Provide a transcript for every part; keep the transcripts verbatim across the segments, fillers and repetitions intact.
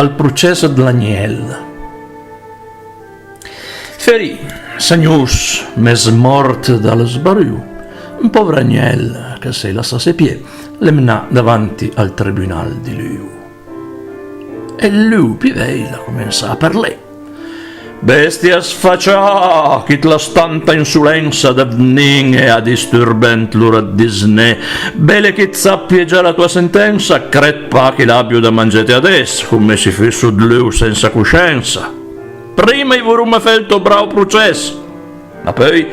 Al procès dë l'agnel. Ferì, sagnós, mes mòrt dal sbarù, un pòvr agnel ch'al s'é lassà sé pié, l'é mnà davanti al tribunal di Lüu. E ël Lüu pì vej l'ha comensà a parlé. Bestia sfacià, ch'i t'l'has tanta insolensa dë vnin-e a disturbé ant l'ora dë disné, bele ch'i t'sapie già la toa sentensa, cred pa ch'i l'abio da mangete adess, come s'i fusso dl'Lüu sensa cosciensa. Prima i voroma fé ël tò brao procès, ma peui,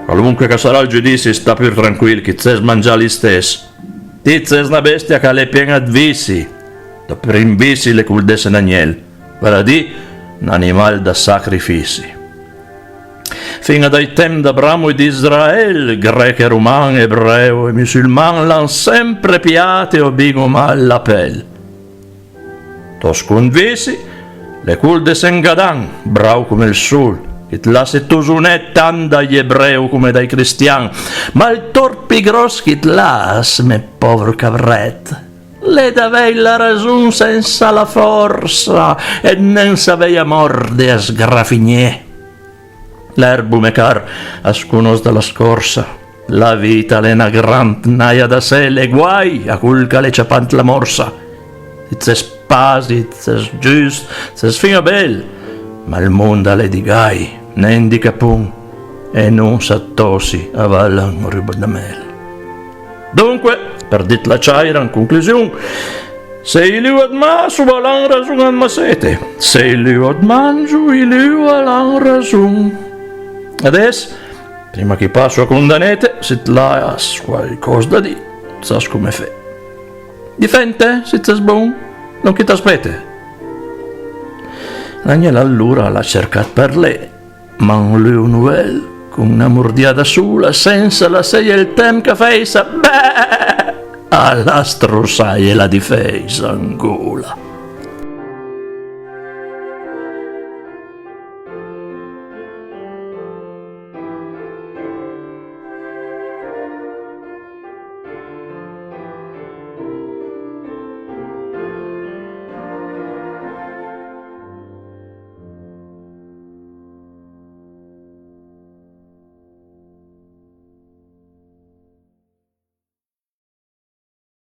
qualunque ch'a sarà ël giudizi, sta pur tranquil ch'i t'ses mangià listess. Ti t'ses na bestia ch'a l'é pien-a dë vissi. Tò prim vissi l'é col d'esse n'agnel, vale a dì n'animal da sacrifissi. Fin-a dai temp d'Abramo e d'Israel, grech e roman, ebreo e musulman, l'han sempre piate o bin o mal la pel. Tò scond vissi l'é col d'esse un gadan, brao come ël sol, ch'i t'lasse tosoné tant dai ebreo come dai cristian, ma ël tort pì gròss ch'i t'las, me pòvr cavrèt, l'é d'avèj la rason sensa la fòrsa e dë nen saveja mòrde a sgrafigné. L'erbo, me car, as conòss da la scòrsa. La vita a l'é na gran tnaja da sel e guai a col ch'a l'é ciapà ant la mòrsa. Ti t'ses pasi, ti t'ses giust, ti t'ses fin-a bel, ma ël mond a l'é di gai, nen di capon, e non s'a tòssi a val un rub dë mel. Donque, për dit la ciaira, an conclusion, se i Lüu a t'masso, a l'han rason a t'massete, se i Lüu a t'mangio, i Lüu a l'han rason. Adess, prima ch'i passo a condanete, se t'las quaicòs da dì, sas come fé. Difente, se t'ses bon, lòn ch'i t'aspete. L'agnel alora a l'ha cercà ëd parlé, ma un Lüu novel, con na mordiada sola, sensa lasseje ël temp ch'a fèissa, beh, a l'ha strossaje la difèisa an gola.